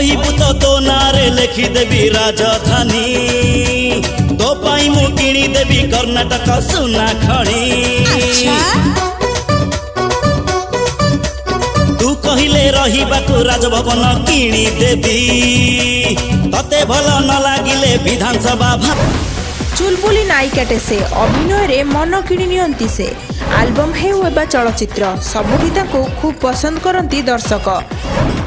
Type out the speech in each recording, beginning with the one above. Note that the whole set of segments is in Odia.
କହିବୁ ତ ତୋ ନାଁରେ ଲେଖିଦେବି ରାଜଧାନୀ, ତୋ ପାଇଁ ମୁଁ କିଣିଦେବି କର୍ଣ୍ଣାଟକ ସୁନା ଖଣି। ତୁ କହିଲେ ରହିବାକୁ ରାଜଭବନ କିଣିଦେବି, ତତେ ଭଲ ନ ଲାଗିଲେ ବିଧାନସଭା ଚୁଲବୁଲି ନାୟିକାଟେ ସେ। ଅଭିନୟରେ ମନ କିଣି ନିଅନ୍ତି ସେ। ଆଲବମ୍ ହେଉ ବା ଚଳଚ୍ଚିତ୍ର, ସବୁଠି ତାଙ୍କୁ ଖୁବ୍ ପସନ୍ଦ କରନ୍ତି ଦର୍ଶକ।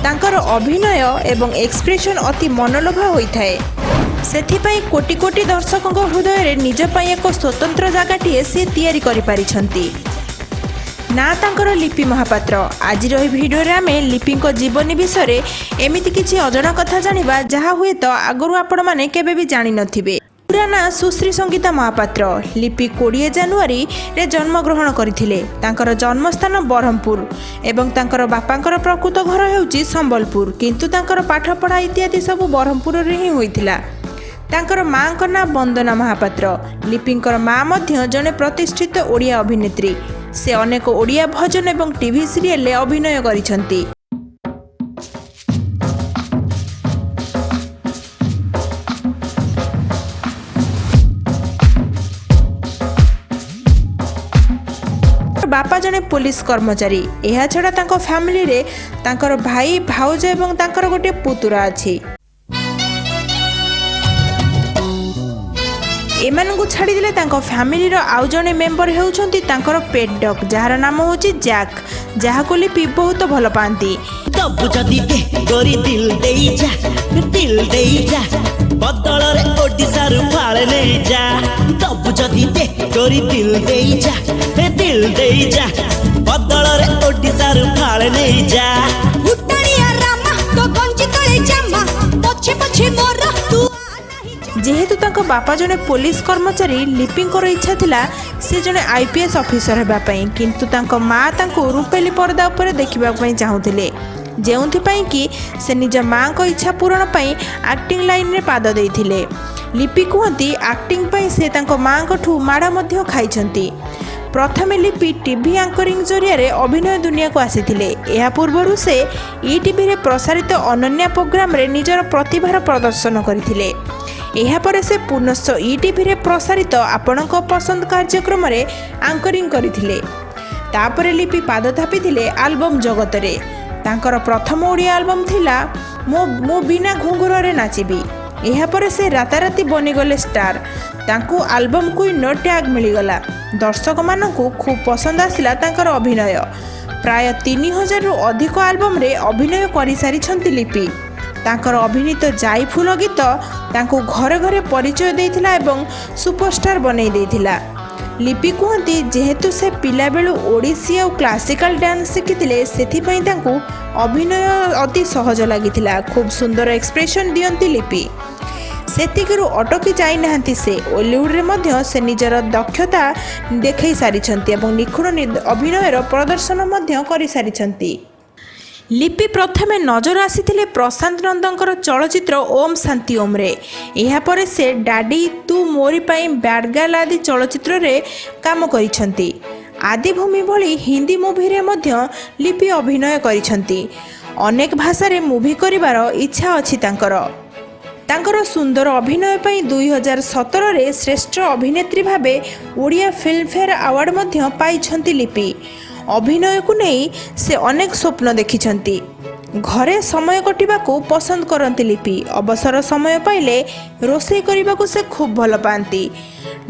ତାଙ୍କର ଅଭିନୟ ଏବଂ ଏକ୍ସପ୍ରେସନ୍ ଅତି ମନଲୋଭା ହୋଇଥାଏ। ସେଥିପାଇଁ କୋଟି କୋଟି ଦର୍ଶକଙ୍କ ହୃଦୟରେ ନିଜ ପାଇଁ ଏକ ସ୍ୱତନ୍ତ୍ର ଜାଗାଟିଏ ସେ ତିଆରି କରିପାରିଛନ୍ତି। ନା ତାଙ୍କର ଲିପି ମହାପାତ୍ର। ଆଜିର ଏହି ଭିଡ଼ିଓରେ ଆମେ ଲିପିଙ୍କ ଜୀବନୀ ବିଷୟରେ ଏମିତି କିଛି ଅଜଣା କଥା ଜାଣିବା, ଯାହା ହୁଏତ ଆଗରୁ ଆପଣମାନେ କେବେ ବି ଜାଣିନଥିବେ। ପୁରା ନାଁ ସୁଶ୍ରୀ ସଙ୍ଗୀତା ମହାପାତ୍ର। ଲିପି 20 ଜାନୁଆରୀରେ ଜନ୍ମଗ୍ରହଣ କରିଥିଲେ। ତାଙ୍କର ଜନ୍ମସ୍ଥାନ ବ୍ରହ୍ମପୁର ଏବଂ ତାଙ୍କର ବାପାଙ୍କର ପ୍ରକୃତ ଘର ହେଉଛି ସମ୍ବଲପୁର, କିନ୍ତୁ ତାଙ୍କର ପାଠପଢ଼ା ଇତ୍ୟାଦି ସବୁ ବ୍ରହ୍ମପୁରରେ ହିଁ ହୋଇଥିଲା। ତାଙ୍କର ମାଙ୍କ ନାଁ ବନ୍ଦନା ମହାପାତ୍ର। ଲିପିଙ୍କର ମା ମଧ୍ୟ ଜଣେ ପ୍ରତିଷ୍ଠିତ ଓଡ଼ିଆ ଅଭିନେତ୍ରୀ। ସେ ଅନେକ ଓଡ଼ିଆ ଭଜନ ଏବଂ ଟିଭି ସିରିଏଲରେ ଅଭିନୟ କରିଛନ୍ତି। ବାପା ଜଣେ ପୋଲିସ କର୍ମଚାରୀ। ଏହାଛଡ଼ା ତାଙ୍କ ଫ୍ୟାମିଲିରେ ତାଙ୍କର ଭାଇ, ଭାଉଜ ଏବଂ ତାଙ୍କର ଗୋଟିଏ ପୁତୁରା ଅଛି। ଏମାନଙ୍କୁ ଛାଡ଼ିଦେଲେ ତାଙ୍କ ଫ୍ୟାମିଲିର ଆଉ ଜଣେ ମେମ୍ବର ହେଉଛନ୍ତି ତାଙ୍କର ପେଟ୍ ଡଗ୍, ଯାହାର ନାମ ହେଉଛି ଜ୍ୟାକ୍, ଯାହାକୁ ଲିପି ବହୁତ ଭଲ ପାଆନ୍ତି। ଦବୁ ଯଦି ଦେ ଗୋରି, ଦିଲ ଦେଇ ଯା, ଦିଲ ଦେଇ ଯା, ବଦଳରେ ଓଡ଼ିଶାରୁ ଫାଳେ ନେଇ ଯା। ଦବୁ ଯଦି ଦେ ଗୋରି, ଦିଲ ଦେଇ ଯା, ଦିଲ ଦେଇ ଯା, ବଦଳରେ ଓଡ଼ିଶାରୁ ଫାଳେ ନେଇ ଯା। ଭୁଟାଣିଆ ରାମା, ତୋ ଗଞ୍ଜି ତଳେ ଜାମା, ପଛେ ପଛେ ମୋର ତୁ ନାହିଁ। ଯେହେତୁ ତାଙ୍କ ବାପା ଜଣେ ପୋଲିସ କର୍ମଚାରୀ, ଲିପିଙ୍କର ଇଚ୍ଛା ଥିଲା ସେ ଜଣେ ଆଇପିଏସ୍ ଅଫିସର ହେବା ପାଇଁ। କିନ୍ତୁ ତାଙ୍କ ମା ତାଙ୍କୁ ରୂପେଲି ପରଦା ଉପରେ ଦେଖିବା ପାଇଁ ଚାହୁଁଥିଲେ, ଯେଉଁଥିପାଇଁ କି ସେ ନିଜ ମାଙ୍କ ଇଚ୍ଛା ପୂରଣ ପାଇଁ ଆକ୍ଟିଂ ଲାଇନରେ ପାଦ ଦେଇଥିଲେ। ଲିପି କୁହନ୍ତି, ଆକ୍ଟିଂ ପାଇଁ ସେ ତାଙ୍କ ମାଙ୍କଠୁ ମାଡ଼ ମଧ୍ୟ ଖାଇଛନ୍ତି। ପ୍ରଥମେ ଲିପି ଟିଭି ଆଙ୍କରିଂ ଜରିଆରେ ଅଭିନୟ ଦୁନିଆକୁ ଆସିଥିଲେ। ଏହା ପୂର୍ବରୁ ସେ ଇଟିଭିରେ ପ୍ରସାରିତ ଅନନ୍ୟା ପ୍ରୋଗ୍ରାମରେ ନିଜର ପ୍ରତିଭାର ପ୍ରଦର୍ଶନ କରିଥିଲେ। ଏହାପରେ ସେ ପୁନଶ୍ଚ ଇଟିଭିରେ ପ୍ରସାରିତ ଆପଣଙ୍କ ପସନ୍ଦ କାର୍ଯ୍ୟକ୍ରମରେ ଆଙ୍କରିଂ କରିଥିଲେ। ତାପରେ ଲିପି ପାଦ ଥାପିଥିଲେ ଆଲବମ୍ ଜଗତରେ। ତାଙ୍କର ପ୍ରଥମ ଓଡ଼ିଆ ଆଲବମ୍ ଥିଲା ମୁଁ ବିନା ଘୁଙ୍ଗୁରରେ ନାଚିବି। ଏହାପରେ ସେ ରାତାରାତି ବନିଗଲେ ଷ୍ଟାର। ତାଙ୍କୁ ଆଲବମ୍ କୁଇନ୍ର ଟ୍ୟାଗ୍ ମିଳିଗଲା। ଦର୍ଶକମାନଙ୍କୁ ଖୁବ୍ ପସନ୍ଦ ଆସିଲା ତାଙ୍କର ଅଭିନୟ। ପ୍ରାୟ 3000ରୁ ଅଧିକ ଆଲବମ୍ରେ ଅଭିନୟ କରିସାରିଛନ୍ତି ଲିପି। ତାଙ୍କର ଅଭିନୀତ ଜାଇଫୁଲ ଗୀତ ତାଙ୍କୁ ଘରେ ଘରେ ପରିଚୟ ଦେଇଥିଲା ଏବଂ ସୁପରଷ୍ଟାର ବନେଇ ଦେଇଥିଲା। ଲିପି କୁହନ୍ତି, ଯେହେତୁ ସେ ପିଲାବେଳୁ ଓଡ଼ିଶୀ ଆଉ କ୍ଲାସିକାଲ ଡ୍ୟାନ୍ସ ଶିଖିଥିଲେ, ସେଥିପାଇଁ ତାଙ୍କୁ ଅଭିନୟ ଅତି ସହଜ ଲାଗିଥିଲା। ଖୁବ୍ ସୁନ୍ଦର ଏକ୍ସପ୍ରେସନ୍ ଦିଅନ୍ତି ଲିପି। ସେତିକିରୁ ଅଟକି ଯାଇନାହାନ୍ତି ସେ। ଓଲିଉଡ଼ରେ ମଧ୍ୟ ସେ ନିଜର ଦକ୍ଷତା ଦେଖାଇ ସାରିଛନ୍ତି ଏବଂ ନିଖୁଣ ଅଭିନୟର ପ୍ରଦର୍ଶନ ମଧ୍ୟ କରିସାରିଛନ୍ତି। ଲିପି ପ୍ରଥମେ ନଜର ଆସିଥିଲେ ପ୍ରଶାନ୍ତ ନନ୍ଦଙ୍କର ଚଳଚ୍ଚିତ୍ର ଓମ୍ ଶାନ୍ତି ଓମ୍ରେ। ଏହାପରେ ସେ ଡାଡି, ତୁ ମୋରି ପାଇଁ, ବ୍ୟାଡ୍ ଗାର୍ଲ ଆଦି ଚଳଚ୍ଚିତ୍ରରେ କାମ କରିଛନ୍ତି। ଆଦିଭୂମି ଭଳି ହିନ୍ଦୀ ମୁଭିରେ ମଧ୍ୟ ଲିପି ଅଭିନୟ କରିଛନ୍ତି। ଅନେକ ଭାଷାରେ ମୁଭି କରିବାର ଇଚ୍ଛା ଅଛି ତାଙ୍କର। ତାଙ୍କର ସୁନ୍ଦର ଅଭିନୟ ପାଇଁ 2017ରେ ଶ୍ରେଷ୍ଠ ଅଭିନେତ୍ରୀ ଭାବେ ଓଡ଼ିଆ ଫିଲ୍ମଫେୟାର ଆୱାର୍ଡ଼ ମଧ୍ୟ ପାଇଛନ୍ତି ଲିପି। ଅଭିନୟକୁ ନେଇ ସେ ଅନେକ ସ୍ୱପ୍ନ ଦେଖିଛନ୍ତି। ଘରେ ସମୟ କଟିବାକୁ ପସନ୍ଦ କରନ୍ତି ଲିପି। ଅବସର ସମୟ ପାଇଲେ ରୋଷେଇ କରିବାକୁ ସେ ଖୁବ୍ ଭଲ ପାଆନ୍ତି।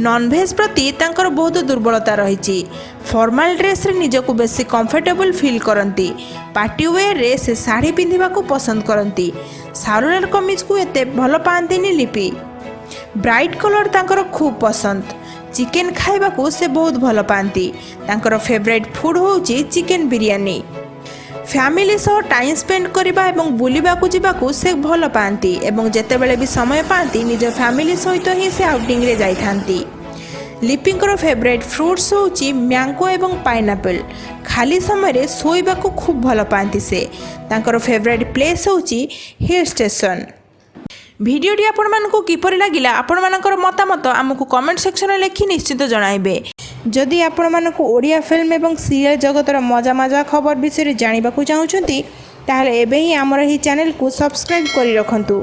ନନଭେଜ୍ ପ୍ରତି ତାଙ୍କର ବହୁତ ଦୁର୍ବଳତା ରହିଛି। ଫର୍ମାଲ ଡ୍ରେସ୍ରେ ନିଜକୁ ବେଶୀ କମ୍ଫର୍ଟେବଲ୍ ଫିଲ୍ କରନ୍ତି। ପାର୍ଟି ୱେୟାରରେ ସେ ଶାଢ଼ୀ ପିନ୍ଧିବାକୁ ପସନ୍ଦ କରନ୍ତି। ସାଲୱାର କମିଜକୁ ଏତେ ଭଲ ପାଆନ୍ତିନି ଲିପି। ବ୍ରାଇଟ୍ କଲର୍ ତାଙ୍କର ଖୁବ୍ ପସନ୍ଦ। ଚିକେନ୍ ଖାଇବାକୁ ସେ ବହୁତ ଭଲ ପାଆନ୍ତି। ତାଙ୍କର ଫେଭରାଇଟ୍ ଫୁଡ଼୍ ହେଉଛି ଚିକେନ୍ ବିରିୟାନୀ। ଫ୍ୟାମିଲି ସହ ଟାଇମ୍ ସ୍ପେଣ୍ଡ କରିବା ଏବଂ ବୁଲିବାକୁ ଯିବାକୁ ସେ ଭଲ ପାଆନ୍ତି ଏବଂ ଯେତେବେଳେ ବି ସମୟ ପାଆନ୍ତି, ନିଜ ଫ୍ୟାମିଲି ସହିତ ହିଁ ସେ ଆଉଟିଂରେ ଯାଇଥାନ୍ତି। ଲିପିଙ୍କର ଫେଭରାଇଟ୍ ଫ୍ରୁଟ୍ସ ହେଉଛି ମ୍ୟାଙ୍ଗୋ ଏବଂ ପାଇନାପଲ୍। ଖାଲି ସମୟରେ ଶୋଇବାକୁ ଖୁବ୍ ଭଲ ପାଆନ୍ତି ସେ। ତାଙ୍କର ଫେଭରାଇଟ୍ ପ୍ଲେସ୍ ହେଉଛି ହିଲ୍ ଷ୍ଟେସନ୍। ଭିଡ଼ିଓଟି ଆପଣମାନଙ୍କୁ କିପରି ଲାଗିଲା, ଆପଣମାନଙ୍କର ମତାମତ ଆମକୁ କମେଣ୍ଟ ସେକ୍ସନରେ ଲେଖି ନିଶ୍ଚିତ ଜଣାଇବେ। ଯଦି ଆପଣମାନଙ୍କୁ ଓଡ଼ିଆ ଫିଲ୍ମ ଏବଂ ସିରିଏଲ୍ ଜଗତର ମଜା ମଜା ଖବର ବିଷୟରେ ଜାଣିବାକୁ ଚାହୁଁଛନ୍ତି, ତାହେଲେ ଏବେ ହିଁ ଆମର ଏହି ଚ୍ୟାନେଲକୁ ସବସ୍କ୍ରାଇବ୍ କରି ରଖନ୍ତୁ।